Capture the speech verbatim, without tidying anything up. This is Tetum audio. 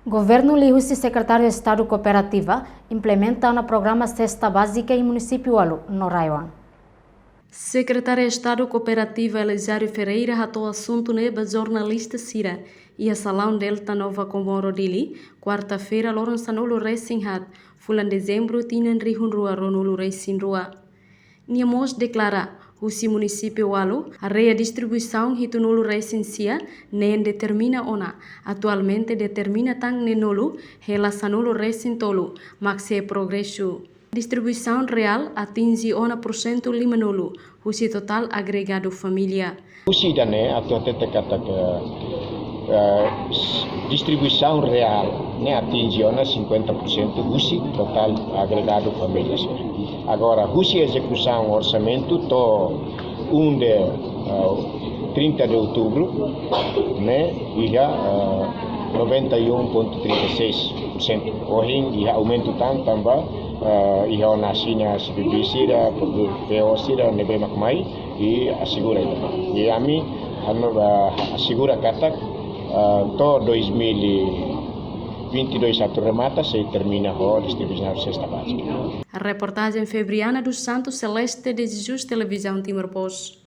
Governu liuhusi Sekretáriu Estadu Kooperativa implementa ona programa Sesta Bázika iha munisípiu ualu no RAEOA. Sekretáriu Estadu Kooperativa Elisário Ferreira hato'o asuntu ne'e ba jornalista sira iha salaun Delta Nova Comoro Dili, kuarta-feira, loron sanulu-resin-haat, fulan Dezembru, tinan rihun rua ruanulu-resin-rua. Nia mós deklara, husi munisípiu ualu, área distribuisaun hitunulu-resin-sia, neen determina ona, atualmente determina tan neenulu, hela sanulu-resin-tolu, mak sei progresu. Distribuisaun reál atinje ona pursentu limanulu, husi totál agregadu família. Husi ida-ne'e atu hatete katak, eh, s-, distribuisaun reál ne'e atinje ona cinquenta por cento husi totál agregadu família. Agora, husi ezekusaun orsamentu to'o um de, eh, trinta de outubro, ne'e iha, eh, noventa e um ponto trinta e seis por cento. Ohin iha aumentu tan tanba, eh, iha ona asina C P B sira, produ-, P O sira, ne'ebé mak mai, i asegura ida. I ami, anu, eh, asegura katak, eh, to'o dois mil e vinte e dois atu remata, sei termina ho distribuisaun sesta bázika. Reportajen Febriana dos Santos Celeste de Jesus, Televizaun Timor Post.